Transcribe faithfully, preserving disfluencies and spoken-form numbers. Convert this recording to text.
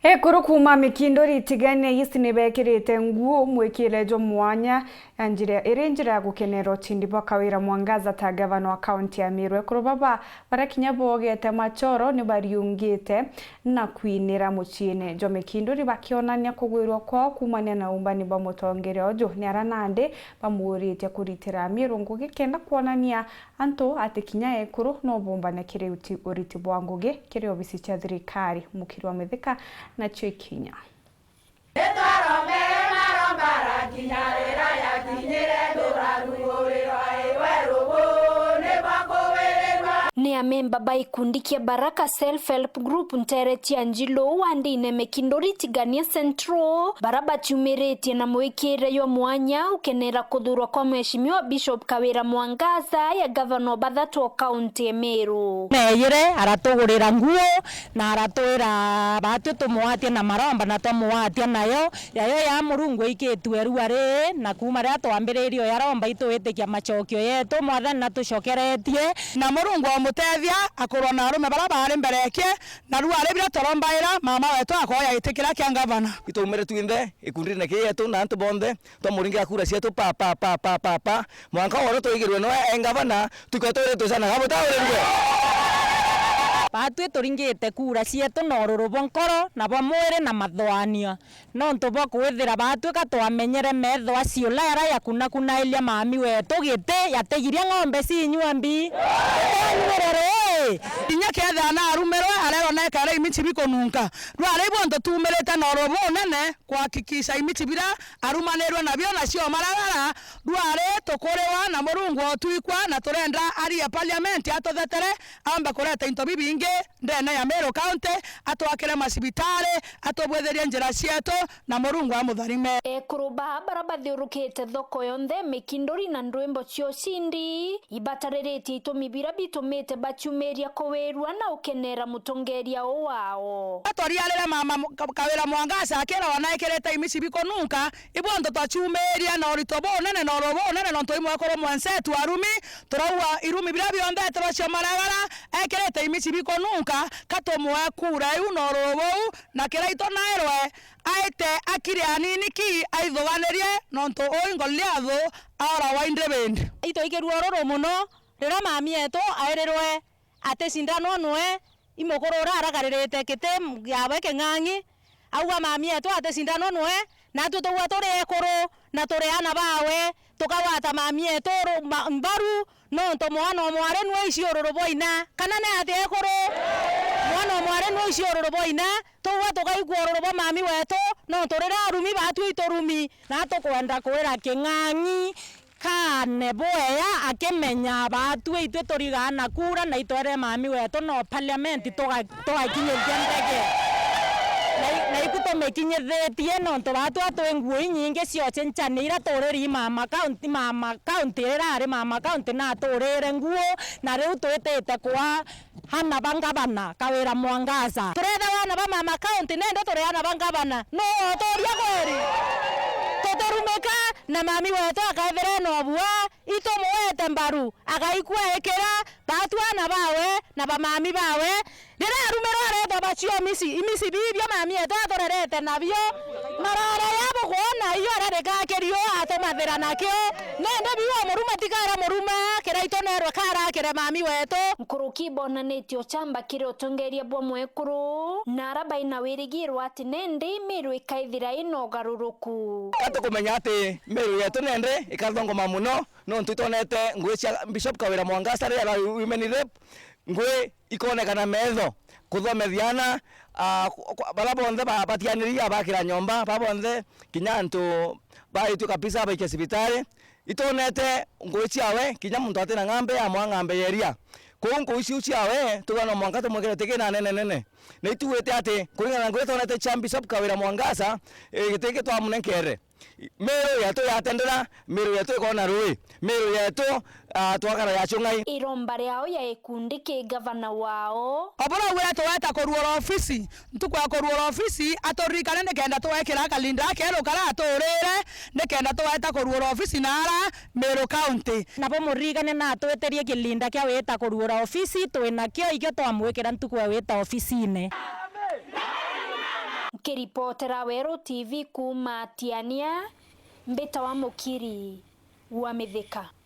Ekuru kuuma Mikinduri Tigania East ni bekirite nguu mwikire jwa mwanya ya njira, iri njira ya gukenera ucindi bwa Kawira Mwangaza ta gavana wa kaunti ya Meru. Ekuru baba, baria kinya boogete machoro, ni bariungite na kwinira muciine jwa Mikinduri, bakionania kugwirua kwao kuumania na uumbani bwa mutongeria uju. Ni aria nandi bamuuritie kuritira Meru ngugi kenda kwonania antu ati kinya ekuru no bombane kiri uti-, uriti bwa ngugi kiri obisi cia thirikari. Mukiri wa Mithika nacio ikinya. Nitwarombere maromba arakinya rira yakinyire ndurarugurirwa iwe rubu ni bakuwirirwa. Ni amemba ba ikundi kia Baraka Self Help Group ntere cia Njilu wandine Mikinduri Tigania Central, bara baciumiritie na mwikire jwa mwanya ukenera kuthurwa kwa Mheshimiwa Bishop Kawira Mwangaza ya gavana wa bathatu o kaunti ya Meru. Meeyire aratugurira nguo na aratwira baatwi tumwatie na maromba na twamwatia nayo. Yayo ya Murungu ikitue rua ri, na kuuma riria twambiririe uya romba itwitikia macokio yetu, Mwathani natucokeretie. Na Murungu omutethia akurwa na arume bara baari mbere yake, na rua ri biria turombaira mama wetu akoya giti kiria kia ngavana. Itwaumire twinthe ikundine kii yetu na antu bonthe twamuringira kura cietu pa, pa, pa, pa, pa, pa. Mwanka woro twaigirwe noe e ngavana, tuko twiri twicanaga butaurirue. Baatwi turingite kura cietu na ururu bwa nkoro na bwa mwiri na mathwanio, nontu bwa kwithira baatwika twamenyere meetho acio la yara yakunakunairia mami wetu giti, yatigiria ng'ombe cinyua mbi. Twanyuire rui. Kinya kethira naarumirwe, arerwa naikare imiti bikununka. Rwari ibwonto tuumirite na ururu bunene kuhakikisha imiti biria arumanirwe nabio na ciomaragara, rwari tukuriwa na Murungu otwikwa, na turenda arie parliament atuthetere, aambe kureta into bibingi ndene ya Meru County, atwakire macibitari, atubwithirie njira cietu, na Murungu amutharime. Ekuru baa bara bathiurukite thoko yonthe, Mikinduri na ndwimbo cia ucindi ibatariritie itumi biria bitumite baciumiria kuwirua na ukenera mutongeria uu wao. Twariarire mama Mu-, Ka-, Kawira Mwangaza akira wana ekirite imisi bikununka, ibwonto twaciumiria na urito bunene na uruu bunene, nontu i mwekuru mwensetu arumi, turauga irumi biria bionthe etirwa cia maragara, ekirite imisi bikununka, ka tumwe kura iu na uruu buu, na kiraito nairwe aite akiri anini ki aithuganirie, nontu ui Goliathu aoragwa indibindi. Itwaikirue ururu muno riria mami etu airirwe aticindanwa nwe i mukuru uria aragaririte giti yawe king'ang'i, auga mami etu aticindanwa nwe, natwi tugua turi ekuru na turi aana bawe, tukagwata mami etu ru-, ma-, mbaru, nontu mwana o mwari nwe ici ururu bwa ina, kana ni atia ekuru? Mwana o mwari nwe ici ururu bwa ina, tugua tugaigua ururu bwa mami wetu, nontu riria arumi baatwi iturumi. Na tukwenda kwira king'ang'i kaane bwea akimenya baatwi itwi turigaa na kura na itwere mami wetu no parliament tuga-, tugakinyithia ndege. Na i-, na iku tumikinyithitie nontu baatwi atwi nguo inyingi cia ucenchania iria turiri mama county, mama county riria ari mama county na aturire nguo, na riu twitite kwa aana ba ngavana Kawira Mwangaza. Tureetha aana ba mama county, nende turi aana ba ngavana. Nuu uturia kweri? Tutirumika na mami wetu akaethira ena ubua, itumwete mbaru, agaikua ikira, baatwi aana bawe na ba mami bawe. Riria arumirwe areetwa bacio misi, imisi bibio mami etu aturerete nabio. Marore ya bukwona iyo aria rikakiri uu atumathira nakio. Nende biu o murume tikara murume, kiraito nerwe karakire mami wetu. Nkuruki bonanitie uchamba kiri utongeria bwa mwekuru, na ara baina wirigiro ati nende Meru ikaithira ina ugaruruku. Ka tukumenya ati Meru yetu nende ikathongoma muno, nontu itwonete ngugi cia Bishop Kawira Mwangaza riria arari Women Rep, ngugi ikonekana metho, kuthomethia aana, ah, ku-, ku-, bara bonthe ba-, batianiriria bakira nyomba, bara bonthe kinya antu baitwi kabisa baikia cibitari. Itwonete ngugi ciawe, kinya muntu atina ng'ambe ya mwa ng'ambe ya iria. Kwou ngugi ciu ciawe, tuga no mwanka tumwikire tiki na nene nene. Na ituwite ati, kuringana na ngugi twonete cia Bishop Kawira Mwangaza, eh, giti giki twamunenkere. Meru yetu yatendera, Meru yetu ikona rui, Meru yetu, ah, twakara ya chung'ai. Iromba riao ya ikundi ki gavana wao. Obura ugwira tuweta kuruura ofisi, ntuku ya kuruura ofisi, aturirikane nikenda tuwekira kalinda akeru kara aturire, nikenda tuweta kuruura ofisi na ara Meru County. Nabo muririkane na atwitirie kilinda kia wita kuruura ofisi, twinakio ikio twamwikira ntuku ya wita ofisine. Nkiripotera Weru T V kuuma Tiania, mbitawa Mukiri wa Mithika.